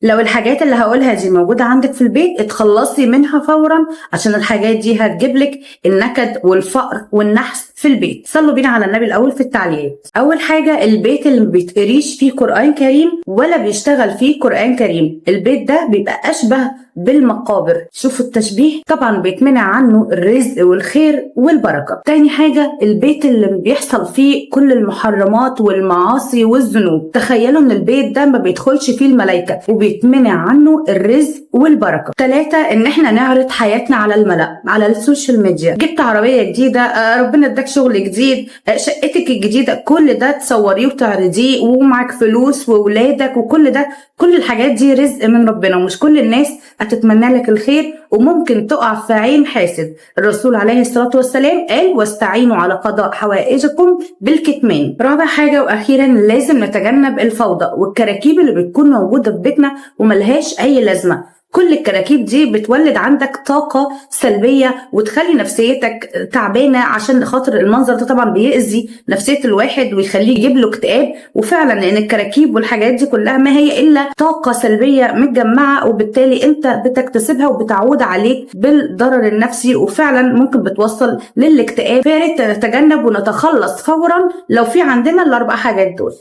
لو الحاجات اللي هقولها دي موجودة عندك في البيت اتخلصي منها فورا، عشان الحاجات دي هتجيب لك النكد والفقر والنحس في البيت. صلوا بينا على النبي الأول في التعليقات. أول حاجة، البيت اللي ما بيتقريش فيه قرآن كريم ولا بيشتغل فيه قرآن كريم، البيت ده بيبقى أشبه بالمقابر. شوفوا التشبيه، طبعا بيتمنع عنه الرزق والخير والبركة. تاني حاجة، البيت اللي بيحصل فيه كل المحرمات والمعاصي والذنوب، تخيلوا ان البيت ده ما بيدخلش فيه الملائكة وبيتمنع عنه الرزق والبركة. تلاتة، ان احنا نعرض حياتنا على الملأ على ال social media. جبت عربية جديدة، ربنا اداك شغل جديد، شقتك الجديدة، كل ده تصوريه وتعرضيه ومعك فلوس وولادك وكل ده، كل الحاجات دي رزق من ربنا، ومش كل الناس هتتمنى لك الخير وممكن تقع في عين حاسد. الرسول عليه الصلاة والسلام قال: واستعينوا على قضاء حوائجكم بالكتمان. رابع حاجة وأخيرا، لازم نتجنب الفوضى والكراكيب اللي بتكون موجودة في بيتنا وملهاش أي لازمة. كل الكراكيب دي بتولد عندك طاقة سلبية وتخلي نفسيتك تعبانة، عشان خاطر المنظر ده طبعا بيأذي نفسية الواحد ويخليه يجيب له اكتئاب. وفعلا لأن الكراكيب والحاجات دي كلها ما هي إلا طاقة سلبية متجمعة، وبالتالي أنت بتكتسبها وبتعود عليك بالضرر النفسي، وفعلا ممكن بتوصل للاكتئاب. فيا ريت نتجنب ونتخلص فورا لو في عندنا الأربع حاجات دول.